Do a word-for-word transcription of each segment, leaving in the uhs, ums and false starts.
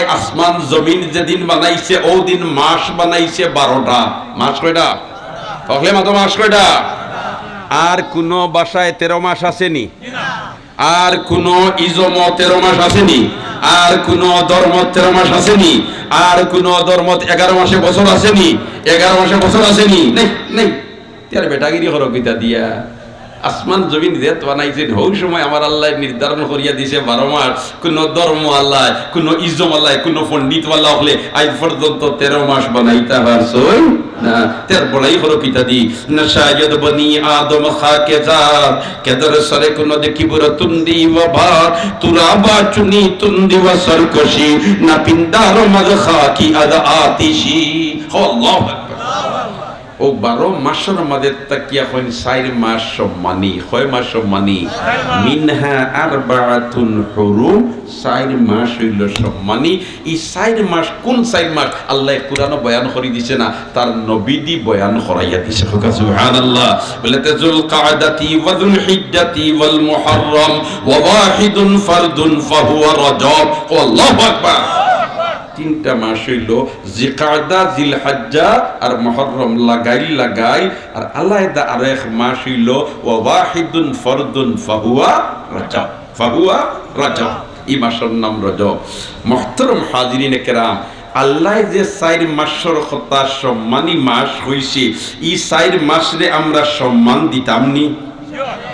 আসমান জমিন যেদিন বানাইছে, অউ দিন মাস বানাইছে বারোটা। মাস কয়টা? অকলে মাতো, মাস কয়টা? আর কুনু ভাষায় তেরো মাস আছে নি? আর কুনু ইজমো তেরো মাস আছে নি? আর কুনু ধর্মত তেরো মাস আছে নি? আর কুনু ধর্মত এগারো মাসে বছর আছে নি? এগারো মাসে বছর আছে নি? নাই, নাই। তে আর বেটাগিরি করো কিতা দিয়া? আসমান জমিন যেত বানাইছইন, হউ সময় আমার আল্লায় নির্ধারণ করিয়া দিছে বারো মাস। কুনু ধর্ম আল্লায়, কুনু ইজম আল্লায়, কুনু পণ্ডিত আল্লায় অকলে আইজ পর্যন্ত তেরো মাস বানাইতা পারছইন না। তে আর বড়াই করো কিতা দি? না, শায়দ বনি আদম খাকে জাত, কেদর সরে কুনু দেখি বুড়ো তুন্দি ওয়া ভার, তুরা বা চুনি তুন্দি ওয়া সরকশি, না পিন্দার মগ খাকি আদ আতিশি। আল্লাহু আকবার। অউ বারো মাসর মাঝে থাকিয়া কইন চাইর মাস সম্মানী। কয় মাস সম্মানী? মিনহা আরবাআতুন হুরুম, চাইর মাস অইলো সম্মানী। ই চাইর মাস, কুন চাইর মাস? আল্লায় কুরআনো বয়ান করি দিছে না, তার নবীদি বয়ান করাইয়া দিছে। কউক্কা সুবহানাল্লাহ। বলে তে যুল কাদাতি ওয়া যুল হিজ্জাতি ওয়াল মুহাররম ওয়া ওয়াহিদুন ফারদুন ফাহুয়া রজব। ও আল্লাহু আকবার। তিনটা মাস অইলো জিকাদা, জিলহজ্জা আর মুহররম লাগাইল লাগাইল, আর আলাদা আরো এক মাস অইলো ওয়া ওয়াহিদুন ফরদুন ফাহুয়া রজব, ফাহুয়া রজব। ই মাসর নাম রজব। মুহতারাম হাজিরিনে কেরাম, আল্লায় যে চাইর মাসর কথা সম্মানী মাস কইছে, ই চাইর মাসরে আমরা সম্মান দিতাম নি?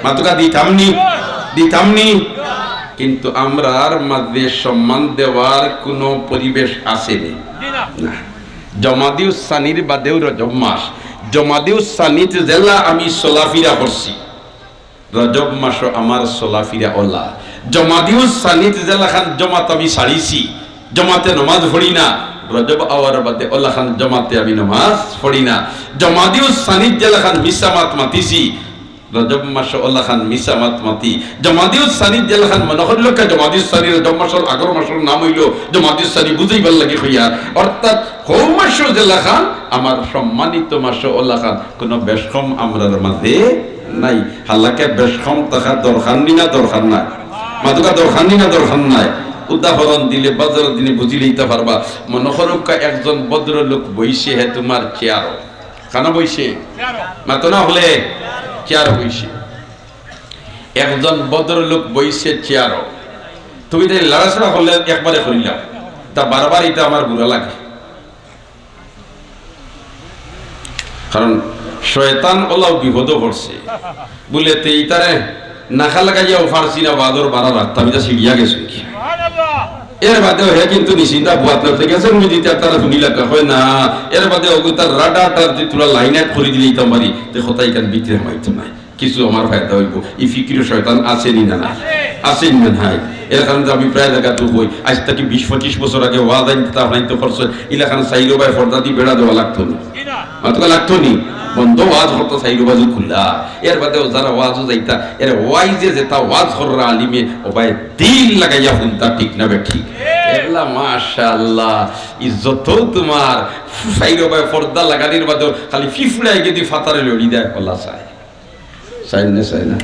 মাতুক্কা, দিতাম নি? দিতাম নি? কিন্তু আমরার মাঝে সম্মান দেওয়ার কুনু পরিবেশ আছে নি? না। জমাদিউ সানির বাদেউ রজব মাস। জমাদিউ সানিত যেলা আমি চলাফিরা করছি, রজব মাসো আমার চলাফিরা অলা। জমাদিউ সানিত যেলাখান জমাত আমি ছাড়িছি, জমাতে নমাজ পড়ি না, রজব আওয়ার বাদে অলাখান জমাতে আমি নমাজ পড়ি না। জমাদিউ সানিত যেলাখান মিছা মাত মাতিছি, রজব মাসো অলাখান মিছা মাত মাতি। জমাদিউ সানিত যেলাখান মনো করি লউক্কা, জমাদিউ সানি রজব মাসর আগর মাসর নাম অইলো জমাদিউ সানি, বুঝাইবার লাগি কইয়ার। অর্থাৎ হউ মাসো যেলাখান আমার সম্মানিত মাসো অলাখান কুনু বেশকম আমরার মাঝে নাই। হালাকে বেশকম থাকা দরকার নি না দরকার নাই? মাতুক্কা, দরকার নি না দরকার নাই? উদাহরণ দিলে বাজারর দিনে বুঝিলাইতা পারবা। মনো করউক্কা একজন ভদ্রলোক বইছে হে তুমার চেয়ারো। কানো বইছে? মাতো না অকলে। চেয়ারো বইছে। একজন ভদ্রলোক বইছে চেয়ারো। তুমি তাইন লাড়াচাড়া করলে একবারে করিলাও। তা বারবার ইটা আমার বুরা লাগে। কারণ শয়তান অলাউ বিপদো পড়ছে। বুলে তে ইতারে নাকা লাগাইয়াও পারছি না, ওয়াজর বারা রাখতাম, ইতা ছিড়িয়া গেছে কি? এর বাদেও হে কিন্তু নিশ্চিন্তা বুয়াত লাগতে গেছে, উনি দিতে তারা শুনি লাগা হয় না। এর বাদে অগুতার রাডারটা যদি তোরা লাইন আউট করি দিলে ইতাম পারি, তে কথা ইখান ভিতরে হামাইতো নায়। কিছু আমার ফায়দা অইবো। ই ফিকিরো শয়তান আছে নি না নাই? আছে নি না নাই? এর কারণে তো আমি প্রায় জাগাত কই, আইজ থাকি বিশ পঁচিশ বছর আগে ওয়াজ আইন তা আপনাইতে করছে, ইলাখান চাইরো বায় পর্দা দি বেড়া দেওয়া লাগতো নি। মাতুক্কা, লাগতো নি? বন্ধ ওয়াজ করতো চাইরো বাজু খুলা। এর বাদেও যারা ওয়াজো যাইতা, এর ওয়াইজে যেতা ওয়াজ কররা আলিমে, ও বায় দিল লাগাইয়া হুনতা, ঠিক না বেঠিক? এগুলা মাশাআল্লাহ, ইজ্জতও তুমার, চাইরো বায় পর্দা লাগানির বাদেও খালি ফিফুড়ায় গেদি ফাতারে লড়ি দেয়, আল্লাহ চায়। চাই না, চাই না।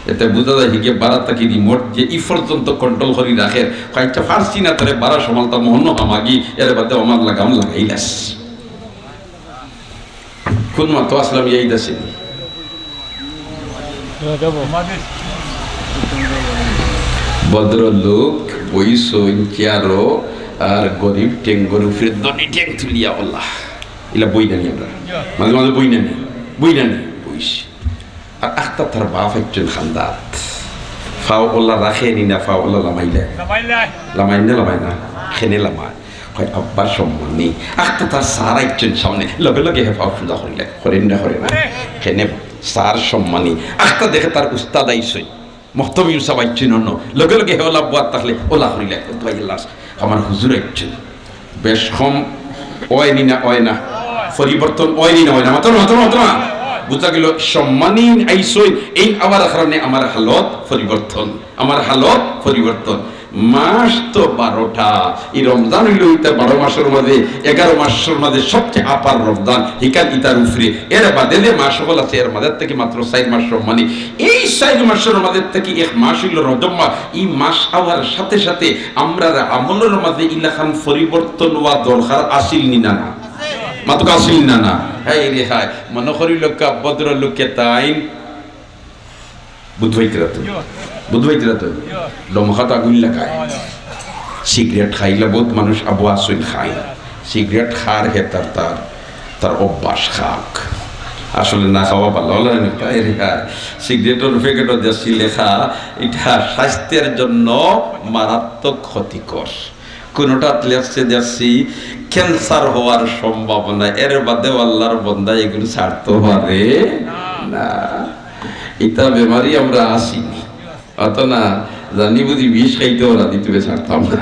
এতে বুঝা যায়, হিগে বারা থাকি রিমোট যে ই পর্যন্ত কন্ট্রোল করি রাখের। কয়েকটা পারছি না, তারে বারা সমালতা মহন্য হামাগি, এর বাদে আমার লাগাম লাগাইলাস। কোন মাতো আসলাম, এই দেশে। ভদ্রলোক বইছইন চেয়ারো, আর গরিব টেঙ্গর উপরে ধনী টেং তুলিয়া অলা। ইলা বই নানি আমরা। মাঝে মাঝে বই নানি, বই নানি, বইছি। আর আখতা তার বাপ একজন খান্দাত। ফাও অলা রাখে নি না, ফাও অলা লামাইলে। লামাইন না, লামায় না। খেনে লামায়। কয়, "আব্বা সম্মানী।" আখতা তার সার একজন সামনে। লগে লগে হে ফাও সুজা করিলে। করেন না, করেন না। খেনে সার সম্মানী। আখতা দেখে তার উস্তাদ আইছইন। মহতমিম সাব আইছইন অনো। লগে লগে হে অলা বুয়াত থাকলে, অলা করিলে। কয়, "ভাই আল্লাহ, আমার হুজুর আইছইন।" বেশকম অয় নি না অয় না? পরিবর্তন অয় নি না অয় না? মাতো না, মাতো না, মাতো না। বুঝা গেল, সম্মানী আইছইন, এইন আওয়ার কারণে আমার হালত পরিবর্তন, আমার হালত পরিবর্তন। মাস তো বারোটা, ই রমজান অইলো ইতা বারো মাসর মাঝে, এগারো মাসর মাঝে সবচেয়ে আপার রমজান, হিকান ইতার উপরে। এর বাদে যে মাস অকল আছে, এর মাঝে থাকি মাত্র চাইর মাস সম্মানী। এই চাইর মাসর মাঝে থাকি এক মাস অইলো রজব মাস। ই মাস আওয়ার সাথে সাথে আমরার আমলর মাঝে ইলাখান পরিবর্তন অওয়া দরকার আছিল নি না, না? মাতুক্কা আছিল না, না? হায় রে হায়, মনো করি লোকা ভদ্র লোকে তাইন বুঝবাইতরা তো, বুঝবাইতরা তো, লমখাত আগুন লাগায়। সিগারেট খাইলা, বহুত মানুষ আবু আসুন খায়। সিগারেট খার হে তার, তার, তার অভ্যাস খাক। আসলে না খাওয়া ভালো লাগে না, তাই রে খায়। সিগারেটর প্যাকেটও দেখছি লেখা, ইটা স্বাস্থ্যের জন্য মারাত্মক ক্ষতিকর। কোনোটাত লেখছে দেখছি, ক্যান্সার হওয়ার সম্ভাবনা। এর বাদেও আল্লাহর বন্দা এগুলো ছাড়তে পারে না। ইতা বেমারি আমরা আছি নি। অত না জানি বুঝি বিষ খাইতেও রাজি, তবে ছাড়তাম না।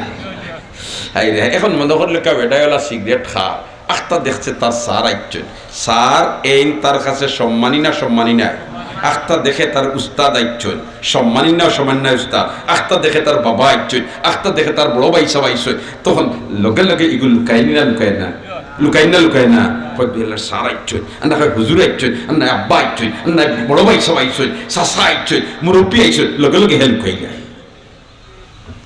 হায় রে, এখন মনো করলে কেউ বেটায় ওলা সিগারেট খা, আখতা দেখছে তার স্যার আইচ্ছইন। স্যার এইন তার কাছে সম্মানী না সম্মানী নায়? আখতা দেখে তার উস্তাদ আইচ্ছইন, সম্মানী না সম্মানী নায় উস্তাদ? আখতা দেখে তার বাবা আইচ্ছইন, আখতা দেখে তার বড় ভাই সাব আইচ্ছইন। তখন লগে লগে ইগু লুকায় নি না লুকায় না? লুকায় না লুকায় না? কয় বেলার স্যার আইচ্ছইন, আর না কয় হুজুর আইচ্ছইন, আর না আব্বা আইচ্ছইন, আর না বড় ভাই সাব আইচ্ছইন, চাচা আইচ্ছইন, মুরব্বি আইচ্ছইন, লগে লগে হে লুকাই যায়।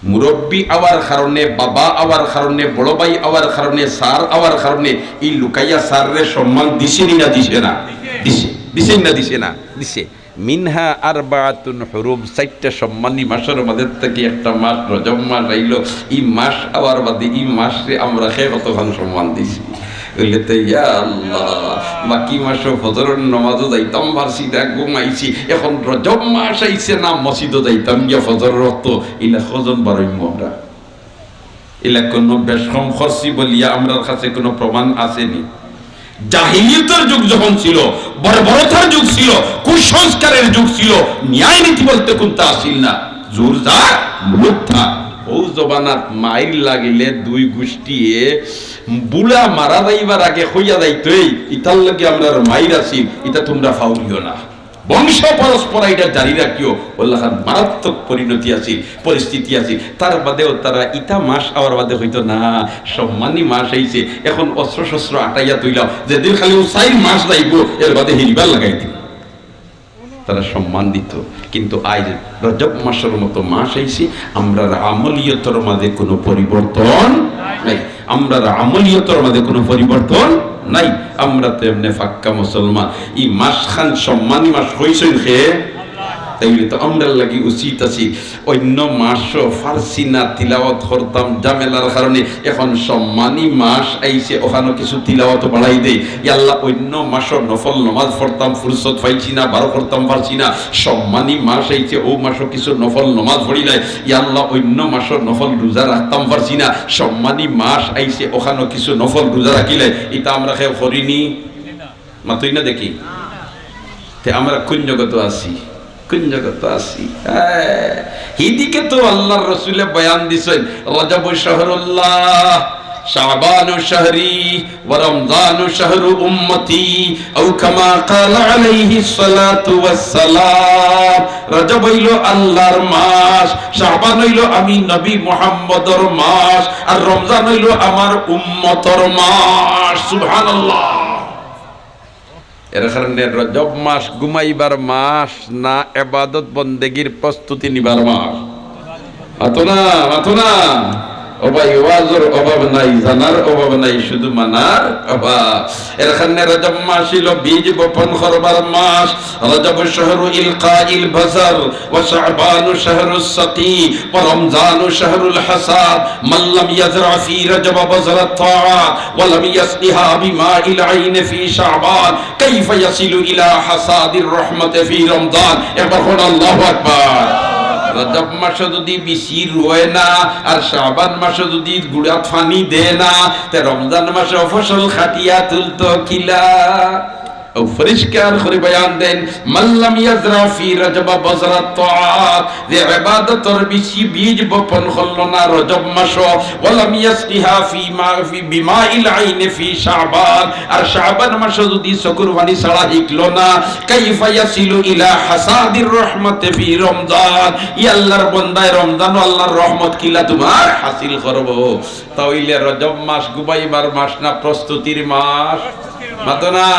মুরব্বি আওয়ার কারণে, বাবা আওয়ার কারণে, বড় ভাই আওয়ার কারণে, স্যার আওয়ার কারণে ই লুকাইয়া স্যাররে সম্মান দিছে নি না দিছে না? দিছে। দিছে নি না দিছে না? দিছে। মিনহা আরবাআতুন হুরুম, চাইরটা সম্মানী মাসর মাঝে থাকি একটা মাস রজব মাস আইলো। ই মাস আওয়ার বাদে ই মাসরে আমরা কে কতখান সম্মান দিছি? বলে তো, ইয়া আল্লাহ, বাকি মাসও ফজরর নামাজও যাইতাম পারছি না, ঘুমাইছি। এখন রজব মাস আইছে না, মসজিদও যাইতাম গিয়া ফজরর ওয়াক্ত, ইলা কয়জন বারইমু আমরা? ইলা কোনো বেশকম খরচি বলিয়া আমরার কাছে কোনো প্রমাণ আছে নি? জাহিলিয়তর যুগ যখন ছিল, বর্বরতার যুগ ছিল, কুসংস্কারের যুগ ছিল, ন্যায় নীতি বলতে কুন্তা আছিল না। জোর যার মুলুক থাক। ও জমানাত মাইর লাগিলে দুই গোষ্ঠীয়ে বুড়া মারা যাইবার আগে কইয়া যাইতই, ইতার লগে আমরার মাইর আছিল, ইতা তুমরা ফাউরিও না। বংশ পরম্পরা ইটা জারি রাখিও। অলাখান মারাত্মক পরিণতি আছিল, পরিস্থিতি আছিল। তার বাদেও তারা ইতা মাস আওয়ার বাদে কইতো না, সম্মানী মাস আইছে, এখন অস্ত্র শস্ত্র আটাইয়া থইলাও, যেদিন খালি অউ চাইর মাস যাইবো, এর বাদে হিরিবার লাগাই দিবো। তারা সম্মান দিত। কিন্তু আইজ রজব মাসর মতো মাস আইছে, আমরার আমলিয়তর মাঝে কোনো পরিবর্তন নাই। আমরার আমলিয়তর মাঝে কোনো পরিবর্তন নাই। আমরা তো এমনে পাক্কা মুসলমান। ই মাসখান সম্মানী মাস কইছইন কে? তাইলে তো আমরার লাগি উচিত আছিল অইন্য মাসও পারছি না তিলাওয়াত করতাম ঝামেলার কারণে, এখন সম্মানী মাস আইছে, অখানো কিছু তিলাওয়াত বাড়াই দেই। ইয়া আল্লাহ, অইন্য মাসও নফল নমাজ পড়তাম, ফুরসত পাইছি না, বারো করতাম পারছি না, সম্মানী মাস আইছে, অউ মাসও কিছু নফল নমাজ পড়িলাই। ইয়া আল্লাহ, অইন্য মাসও নফল রোজা রাখতাম পারছি না, সম্মানী মাস আইছে, অখানো কিছু নফল রোজা রাখিলাই। ইতা আমরা কেউ করিনি? মাতইন না দেখি। তে আমরা কুন জগতো আছি? কুন জগতো আছি? হ্যাঁ, হিদিকে তো আল্লাহর রসুলে বয়ান দিছইন, "রজব শাহরুল্লাহ, শাবানু শাহরি, ওয়া রমজানু শাহরু উম্মতি", আও কামা ক্বালা আলাইহিস সালাতু ওয়াস সালাম। রজব অইলো আল্লাহর মাস, শাবান অইলো আমি নবী মুহাম্মদর মাস, আর রমজান অইলো আমার উম্মতর মাস। সুবহানাল্লাহ। এর কারণে রজব মাস ঘুমাইবার মাস না, এবাদত বন্দেগীর প্রস্তুতি নিবার মাস? মাতো না, মাতো না। ও ভাই, ওয়াজর অভাব নাই, জানার অভাব নাই, শুধু মানার অভাব। এর কারণে রজব মাস অইলো বীজ বপন করবার মাস। রজব শাহরু ইলকাইল বাজার, ওয়া শাবানু শাহরুস সাকি, ওয়া রমজানু শাহরুল হাসাদ। মান লাম ইয়াজরা ফি রজব বাজরাত তাআত, ওয়া লাম ইয়াসকিহা বিমাইল আইন ফি শাবান, কাইফা ইয়াসিলু ইলা হাসাদির রহমতে ফি রমজান? একবার কউন আল্লাহু আকবার। রজব মাসো যদি বিচি রুয়ে না, আর শাবান মাসো যদি গুড়াত পানি দেয় না, তে রমজান মাসো ফসল কাটিয়া তুলতো কিলা? ও পরিষ্কার করি বয়ান দেন, "মান লাম ইয়াজরা ফি রজব বজরাত তাআত", যে ইবাদতর বেশি বীজ বপন করলো না রজব মাসো, "ওয়া লাম ইয়াসকিহা ফি মা, ফি, বিমাইল আইন ফি শাবান", আর শাবান মাসো যদি চকুর পানি ছাড়া হিকলো না, "কাইফা ইয়াসিলু ইলা হাসাদির রহমাতি ফি রমজান", ই আল্লাহর বন্দায় রমজানো আল্লাহর রহমত কিলা তুমার হাসিল করবো? তা অইলে রজব মাস ঘুমাইবার মাস না প্রস্তুতির মাস? মাতো না।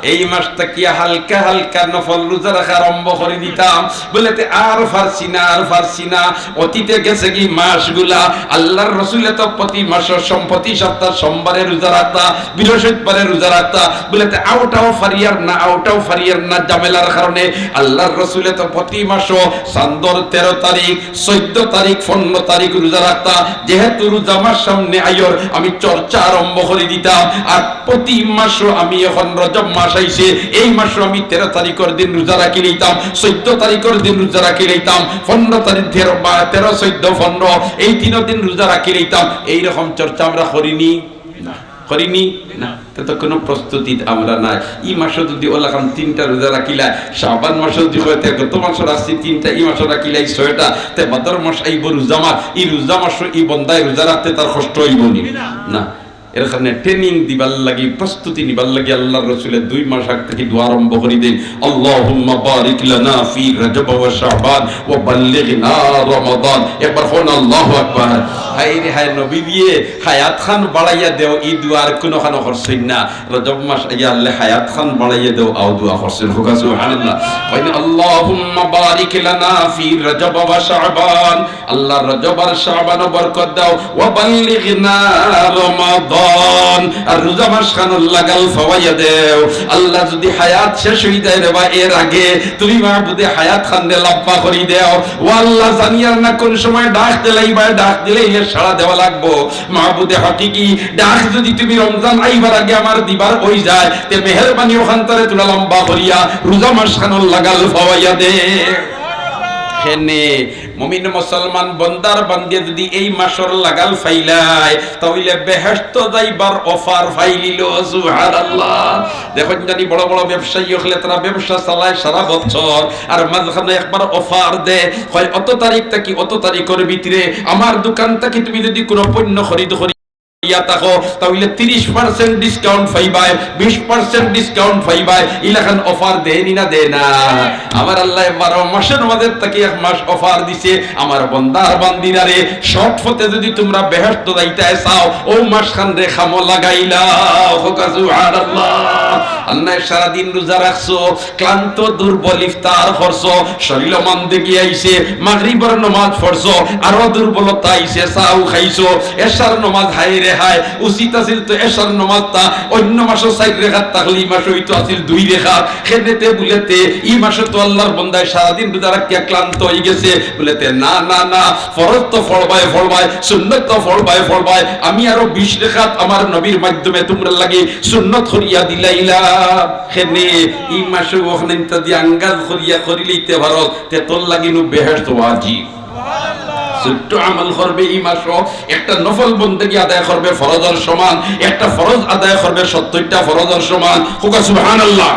এই মাস থাকিয়া হালকা হালকা নফল রোজা রাখা আরম্ভ করি দিতাম। বলে, "তে আর পারছি না, আর পারছি না।" অতীতে গেছেগি মাসগুলা, আল্লাহর রসুলে তো প্রতি মাসো সম-, প্রতি সপ্তাহ সোমবারে রোজা রাখতা, বৃহস্পতিবারে রোজা রাখতা। বলে, "তে অউটাও পারিয়ার না, অউটাও পারিয়ার না, ঝামেলার কারণে।" আল্লাহর রসুলে তো প্রতি মাসো চান্দর তেরো তারিখ, চৈদ্দ তারিখ, পনরো তারিখ রোজা রাখতা। যেহেতু রোজা মাস সামনে আইয়র, আমি চর্চা আরম্ভ করি দিতাম। আর প্রতি মাসো আমি এখন রজব মাস আইছে, এই মাসো আমি তেরো তারিখর দিন রোজা রাখি লইতাম, চৈদ্দ তারিখর দিন রোজা রাখি লইতাম, পনরো তারিখ, তেরো বা তেরো, চৈদ্দ, পনরো, এই তিনো দিন রোজা রাখি লইতাম। এইরকম চর্চা আমরা করিনি? না। করিনি? না। তে তো কোনো প্রস্তুতি আমরা নাই। ই মাসো যদি অলাখান তিনটা রোজা রাখিলা, শাবান মাসো যদি কয়, "তে গত মাসো রাখছি তিনটা, ই মাসো রাখিলা ই ছয়টা, তে ভাদর মাস আইবো রোজা মাস, ই রোজা মাসো ই বন্দায় রোজা রাখতে তার কষ্ট অইবো নি?" না। এর কারণে training দিবার লাগি, প্রস্তুতি নিবার লাগি আল্লাহর রসুলে দুই মাস আগ থাকি দোয়া আরম্ভ করি দেন, "আল্লাহুম্মা বারিক লানা ফি রজব ওয়া শাবান ওয়া বাল্লিগনা রমাদান।" একবার কন, "আল্লাহু আকবার।" হায় রে হায়, নবী দিয়ে হায়াত খান বাড়াইয়া দেও, ই দোয়ার কোনো খানো করছইন না। রজব মাস আইয়া আল্লাহ হায়াত খান বাড়াইয়া দেও, আও দোয়া করছইন। কউক্কা সুবহানাল্লাহ। কইন, "আল্লাহুম্মা বারিক লানা ফি রজব ওয়া শাবান।" আল্লাহ, রজব আর শাবানো বরকত দাও। "ওয়া বাল্লিগনা রমাদান।" আর রোজা মাস খানোর লাগাল ফাওয়াইয়া দেও। আল্লাহ, যদি হায়াত শেষ অই যায় রে বা এর আগে, তুমি মাবুদে হায়াত খানরে লম্বা করি দেও। ও আল্লাহ, জানিয়ার না কোন সময় ডাক দিলাইবায়, ডাক দিলাইলে সাড়া দেওয়া লাগবো। মাবুদে হাকিকি, ডাক যদি তুমি রমজান আইবার আগে আমার দিবার অই যায়, তে মেহেরবানি অখানতারে থুড়া লম্বা করিয়া রোজা মাস খানোর লাগাল ফাওয়াইয়া দে। কেনে মুমিন মুসলমান বন্দার বান্দিয়ে যদি এই মাসর লাগাল ফাইলায়, তা অইলে বেহেশত যাইবার offer ফাইলিলো। সুবহানাল্লাহ। দেখইন জানি বড় বড় ব্যবসায়ী অকলে তারা ব্যবসা চালায় সারা বছর, আর মাঝখানো একবার offer দেয়, কয়, "অত তারিখ থাকি অত তারিখর ভিতরে আমার দোকান থাকি তুমি যদি কোনো পণ্য খরিদ করি ইয়া থাকো, তা অইলে তিরিশ percent discount পাইবায়, বিশ percent discount পাইবায়।" ইলাখান offer দেয় নি না দেয় না? আমার আল্লায় বারো মাসর মাঝে থাকি এক মাস offer দিছে, আমার বন্দার বান্দিরারে, short পথে যদি তুমরা বেহেশত যাইতায় চাও, অউ মাস খানরে কামো লাগাইলাও। কউক্কা সুবহানাল্লাহ। আন্নায় সারাদিন রোজা রাখছো, ক্লান্ত দুর্বল ইফতার করছো, শরীলো মান্দেগি আইছে, মাগরিবর নমাজ পড়ছো, আরো দুর্বলতা আইছে, চাও খাইছো, এশার নমাজ হায় রে হায়, উচিত আছিল তো এশার নমাজটা অইন্য মাসো চাইর রেখাত থাকলে ই মাসো অইতো আছিল দুই রেখাত। কেনে তে বুলে তে, ই মাসো তো আল্লাহর বন্দায় সারাদিন রোজা রাখিয়া ক্লান্ত অইগেছে, বুলে তে না, না, না, ফরজ তো পড়বায়, পড়বায়, সুন্নত তো পড়বায়, পড়বায়, আমি আরো বিশ রেখাত আমার নবীর মাধ্যমে তুমরার লাগি সুন্নত করিয়া দিলাইলাম। কেনে ই মাসো অখানতা দি আন্দাজ করিয়া করিলিতে পারো, তে তোর লাগি নু বেহেশত ওয়াজিব। ছোট্ট আমল করবে ই মাসো, একটা নফল বন্দেগি আদায় করবে ফরজর সমান, একটা ফরজ আদায় করবে সত্তইরটা ফরজর সমান। কউক্কা সুবহানাল্লাহ।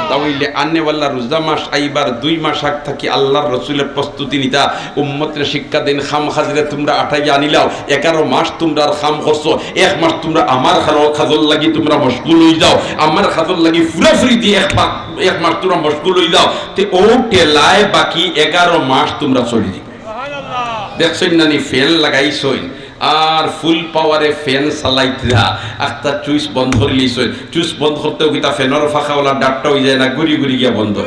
তা অইলে আনেওয়ালা রোজা মাস আইবার দুই মাস আগ থাকি আল্লাহর রসুলে প্রস্তুতি নিতা, উম্মতরে শিক্ষা দেইন, কাম কাজরে তুমরা আটাইয়া আনিলাও, এগারো মাস তুমরার কাম করছো, এক মাস তুমরা আমার কাজর লাগি তুমরা মশগুল অই যাও, আমার কাজর লাগি পুরাপুরি দি এক মাস, এক মাস তুমরা মশগুল অই যাও, তে অউ ঠেলায় বাকি এগারো মাস তুমরা চলি দিও। দেখছইন না নি, fan লাগাইছইন, আর full power এ fan চালাইতরা, আখতা switch বন্ধ করিলিছইন। Switch বন্ধ করতেও কিতা fan অর ফাঁকাওয়ালা ডাটটা অই যায় না, ঘুরি ঘুরি গিয়া বন্ধ অয়?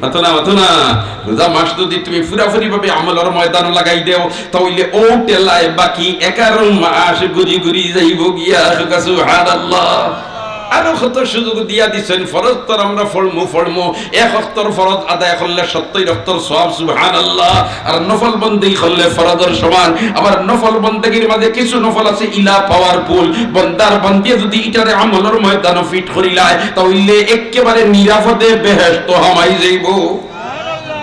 মাতো না, মাতো না। রোজা মাস যদি তুমি পুরাপুরি ভাবে আমলর ময়দানো লাগাই দেও, তা অইলে অউ ঠেলায় বাকি এগারো মাস ঘুরি ঘুরি যাইবো গিয়া। কউক্কা সুবহানাল্লাহ। আরো কত সুযোগ দিয়া দিছইন, ফরজ তো আমরা পড়মু, পড়মু, এক অক্তর ফরজ আদায় করলে সত্তইর অক্তর সওয়াব, সুবহানাল্লাহ। আর নফল বন্দেগি করলে ফরজর সমান। আবার নফল বন্দেগির মাঝে কিছু নফল আছে ইলা powerful, বন্দার বান্দিয়ে যদি ইটারে আমলর ময়দানো fit করিলায়, তা অইলে একেবারে নিরাপদে বেহেশত হামাই যাইবো।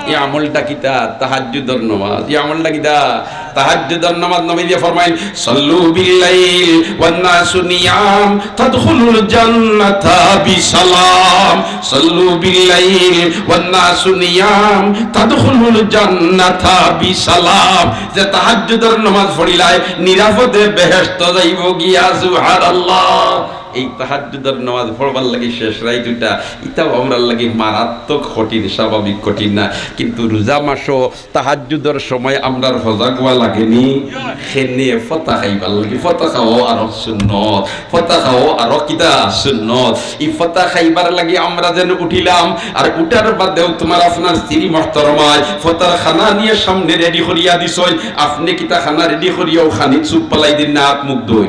ই আমলটা কিতা? তাহাজ্জুদর নমাজ। ই আমলটা কিতা? তাহাজ্জুদর নামাজ নবীজি ফরমাইন, "সাল্লু বিল্লাইল ওয়ান নাসু নিয়াম, তাদখুলুল জান্নাতা বিসালাম। সাল্লু বিল্লাইল ওয়ান নাসু নিয়াম, তাদখুলুল জান্নাতা বিসালাম।" যে তাহাজ্জুদর নামাজ পড়িলায়, নিরাপদে বেহেশত যাইবো গিয়া। সুবহানাল্লাহ। এই তাহাজ্জুদর নামাজ পড়বার লাগি শেষ রাইত দুইটা, ইটাও আমরার লাগি মারাত্মক কঠিন, স্বাভাবিক কঠিন না। কিন্তু রোজা মাসও তাহাজ্জুদর সময় আমরার হজাগ অওয়া লাগেনি? কেনে? ফতা খাইবার লাগি। ফতা খাওয়াও আরো সুন্নত, ফতা খাওয়াও আরো কিতা? সুন্নত। ই ফতা খাইবার লাগি আমরা যেন উঠিলাম, আর উঠার বাদেও তুমার আপনার স্ত্রী মহতরমায় ফতার খানা নিয়া সামনে রেডি করিয়া দিছইন, আপনে কিতা খানা রেডি করিয়াও খানিত চুপ পালাই দিন না, আত মুখ ধই?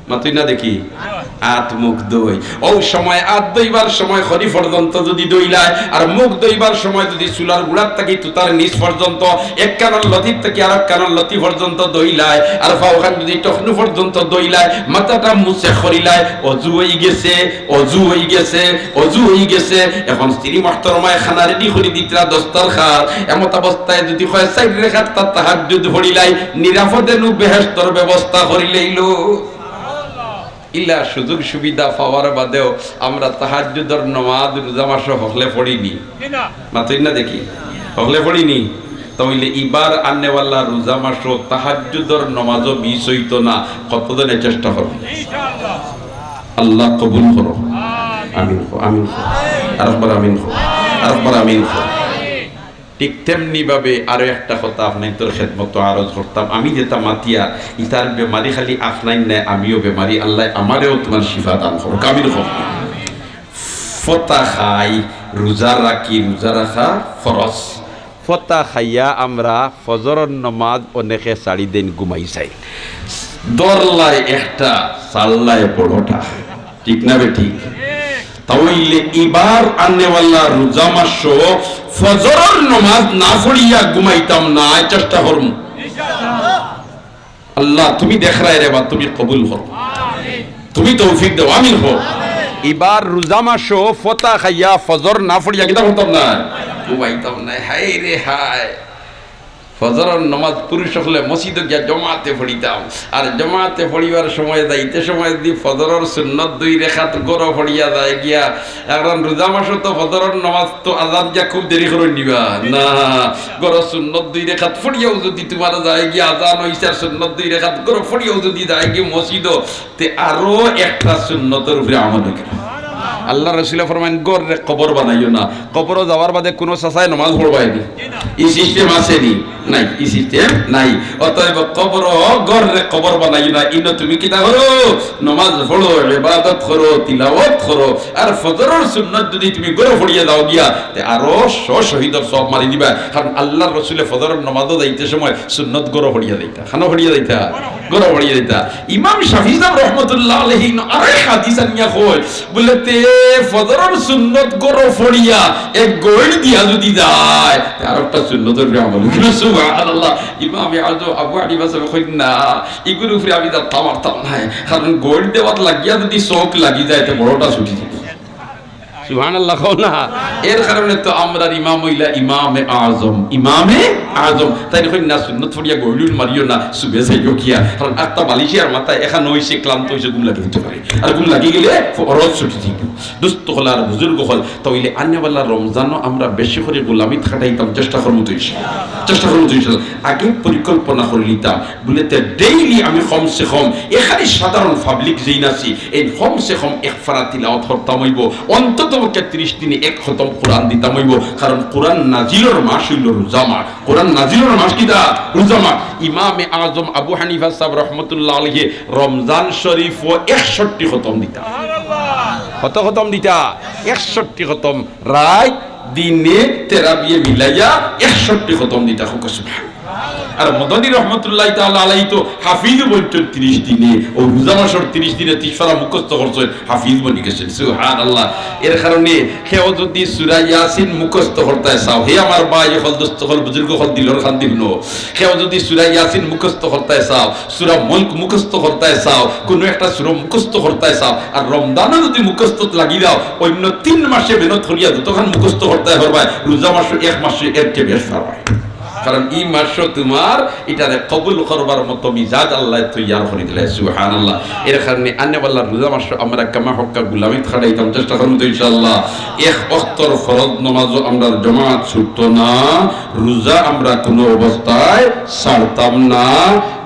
মাতইন না দেখি, আত মুখ ধই। অউ সময় আত ধইবার সময় খড়ি পর্যন্ত যুদি ধইলায়, আর মুখ ধইবার সময় যুদি চুলার গুড়ার থাকি তুতার নিচ পর্যন্ত, এক কানর লতির থাকি আরক কানর লতি পর্যন্ত ধইলায়, আর পাওখান যুদি টখনু পর্যন্ত ধইলায়, মাথাটা মুছে করিলায়, অজু অইগেছে, অজু অইগেছে, অজু অইগেছে। এখন স্ত্রী মহতরমায় খানা রেডি করি দিতরা দস্তরখান, এমত অবস্থায় যুদি কয় চাইর রেখাত তার তাহাজ্জুদ পড়িলাই, নিরাপদে নু বেহেশতর ব্যবস্থা করিলাইলো। ইলা সুযোগ সুবিধা পাওয়ার বাদেও আমরা তাহাজ্জুদর নমাজ রোজা মাসো হকলে পড়িনি। মাতইন না দেখি, হকলে পড়িনি। তাইলে ইবার আনেওয়ালা রোজা মাসো তাহাজ্জুদর নমাজও মিস অইতো না। কতজনে চেষ্টা করো? আল্লাহ কবুল করো। আমিন কও, আমিন কও। আরেকবার আমিন কও, আরেকবার আমিন কও। ঠিক তেমনি ভাবে আরো একটা কথা আপনাইনতর খেদমতো আরজ করতাম। আমি যেটা মাতিয়ার, ইতার বেমারি খালি আপনাইন নায়, আমিও বেমারি। আল্লায় আমারেও তুমার শিফা দান করো। আমিন কও। ফতা খাই, রোজা রাখি, রোজা রাখা ফরজ। ফতা খাইয়া আমরা ফজরর নমাজ অনেকে ছাড়ি দেইন, ঘুমাই যাইন। ধরলায় একটা, ছাড়লায় বড়টা। ঠিক না বে ঠিক? তাইলে ইবার আনেওয়ালা রোজা মাসো ফজরর নমাজ না পড়িয়া ঘুমাইতাম না, চেষ্টা করমু। আল্লাহ, তুমি দেখরায় রে বা, তুমি কবুল করো, তুমি তৌফিক দেও, আমিন কও। ইবার রোজা মাসো ফতা খাইয়া ফজর না পড়িয়া কিতা করতাম না? ঘুমাইতাম না। হায় রে হায়, ফজরর নমাজ পুরুষ অকলে মসজিদো গিয়া জমাতে পড়িতাম, আর জমাতে পড়িবার সময় যাইতে সময় যুদি ফজরর সুন্নত দুই রেখাত ঘরো পড়িয়া যায় গিয়া, কারণ রোজা মাসো তো ফজরর নমাজ তো আজান দিয়া খুব দেরি করইন নিবা না, ঘরো সুন্নত দুই রেখাত পড়িয়াও যুদি তুমার যায় গিয়া আজান অইছে আর সুন্নত দুই রেখাত ঘরো পড়িয়াও যুদি যায় গিয়া মসজিদো, তে আরো একটা সুন্নতর উপরে আমল অইগেল। আল্লার রসুলে ফরমাইন, "ঘররে কবর বানাইও না।" কবরো যাওয়ার বাদে কুনু চাচায় নমাজ পড়বায়নি? ই সিস্টেম আছেনি? নাই, ই সিস্টেম নাই। অতএব কবরো, ঘররে কবর বানাইও না। ইনো তুমি কিতা করো? নমাজ পড়ো, ইবাদত করো, তিলাওয়াত করো। আর ফজরর সুন্নত যুদি তুমি ঘরো পড়িয়া যাও গিয়া, তে আরো শ শহীদর সওয়াব মারি দিবা। কারণ আল্লার রসুলে ফজরর নমাজো যাইতে সময় সুন্নত ঘরো পড়িয়া যাইতা। খানো পড়িয়া যাইতা? ঘরো পড়িয়া যাইতা। ইমাম শাফি সাব রহমতুল্লাহ আলাইহি আরেক হাদিস আনিয়া কয়, বুলে, তে ফজরর সুন্নত ঘরো পড়িয়া এক গইড় দিয়া যুদি যায়, তে আরো একটা সুন্নতর উপরে আমল অইলো। সুবহানাল্লাহ। ইমামে আজম আবু হানিফা সাবে কইন না, ইগুর উপরে আমি যাইতাম পারতাম নায়, কারণ গইড় দেওয়াত লাগিয়া যুদি চউখ লাগি যায়, তে বড়টা ছুটি যাইবো। সুবহানাল্লাহ কও না। এর কারণে তো আমরার ইমাম অইলা ইমামে আজম, ইমামে আজম। তাইন কইন না, সুন্নত পড়িয়া গইড় মারিও না, চুবে যাইও গিয়া। কারণ একটা বালিশে আর মাথা এখান অইছে, ক্লান্ত অইছে, ঘুম লাগি দিতো পারে। আর ঘুম লাগি গেলে ফরজ ছুটি যাইবো। দোস্ত অকল আর বুজুর্গ অকল, তাইলে আনেওয়ালা রমজানো আমরা বেশি করি গোলামিত খাটাইতাম, চেষ্টা করমু তো ইনশাআল্লাহ। চেষ্টা করমু তো ইনশাআল্লাহ। আগে পরিকল্পনা করিলিতাম, বুলে তে daily আমি কমসে কম এখানে সাধারণ পাবলিক যেইন আছি, এই কমসে কম এক পারা তিলাওয়াত করতাম অইবো, অন্তত পক্ষে ত্রিশ দিনে এক খতম কোরআন দিতাম অইবো, কারণ কোরআন নাজিলর মাস অইলো রোজা মাস। কোরআন নাজিলর মাস কিতা? রোজা মাস। ইমামে আজম আবু হানিফা সাব রহমতুল্লাহ আলাইহি রমজান শরীফো একষট্টি খতম দিতা। কত খতম দিতা? একষট্টি খতম। রাইত দিনে তেরাবিয়ে মিলাইয়া একষট্টি খতম দিতা। কউক্কা সুবহান। আর মদনী রহমতুল্লাহ তাআলা আলাইহি তো হাফিজ বনছইন ত্রিশ দিনে, অউ রোজা মাসর ত্রিশ দিনে ত্রিশ পারা মুখস্থ করছইন, হাফিজ বনি গেছইন। সুবহানাল্লাহ। এর কারণে কেউ যুদি সূরা ইয়াসিন মুখস্থ করতায় চাও, হে আমার ভাই অকল, দোস্ত অকল, বুজুর্গ অকল, দিলর কান্দি হুনো, কেউ যুদি সূরা ইয়াসিন মুখস্থ করতায় চাও, সূরা মুলক মুখস্থ করতায় চাও, কুনু একটা সূরা মুখস্থ করতায় চাও, আর রমজানো যুদি মুখস্থত লাগি যাও, অইন্য তিন মাসে মেহনত করিয়া যতখান মুখস্থ করতায় পারবায়, রোজা মাসো এক মাসে এর চেয়ে বেশ পারবায়। কারণ ই মাসো তুমার ইটারে কবুল করবার মতো মিজাজ আল্লায় তৈয়ার করি দিলে। সুবহানাল্লাহ। এর কারণে আনেওয়ালা রোজা মাসো আমরা কামা হক্কা গুলামিত খাটাইতাম, চেষ্টা করমু তো ইনশাআল্লাহ। এক অক্তর ফরজ নমাজও আমরা জমাত ছুটতো না, রোজা আমরা কোনো অবস্থায় ছাড়তাম না।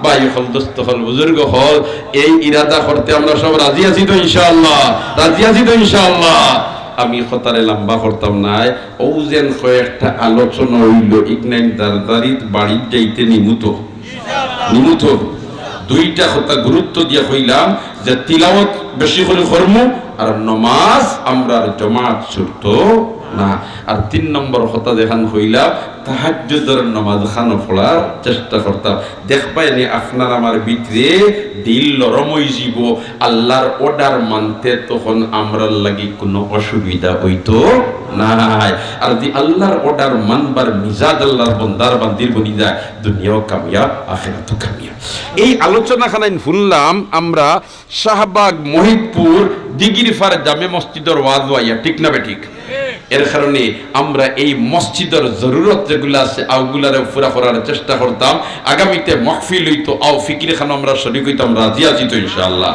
ভাই হকল, দোস্ত হকল, বুজুর্গ হকল, এই ইরাদা করতে আমরা সব রাজি আছি তো ইনশাআল্লাহ? রাজি আছি তো ইনশাআল্লাহ? আমি কথারে লম্বা করতাম নায়। অউ যেন কয়েকটা আলোচনা অইলো, ইকনাইন দারদারিত বাড়িত যাইতে নিমুতো, নিমুতো। দুইটা কথা গুরুত্ব দিয়া কইলাম যে তিলাওয়াত বেশি করি করমু, আর নমাজ আমরার জমাত ছুটতো না। আর তিন নম্বর কথা যেখান কইলাম, তাহাজ্জুদর নমাজ খানো পড়ার চেষ্টা করতাম। দেখবায় নি আপনার আমার ভিতরে দিল নরম অইযিবো, আল্লাহর order মানতে তখন আমরার লাগি কোনো অসুবিধা অইতো নায়। আর যদি আল্লাহর order মানবার মিজাজ আল্লাহর বন্দার বান্দির বনি যায়, দুনিয়াও কামিয়াব, আখিরাতও কামিয়াব। এই আলোচনা খানাইন শুনলাম আমরা শাহবাগ, মহিদপুর, দিঘিরপাড় জামে মসজিদর ওয়াজ অইয়া, ঠিক না বেঠিক? এর কারণে আমরা এই মসজিদর জরুরত যেগুলা আছে, অগুলারে পুরা করার চেষ্টা করতাম। আগামীতে মাহফিল অইতো, আও ফিকির খানো আমরা শরিক অইতাম, রাজি আছি তো ইনশাআল্লাহ?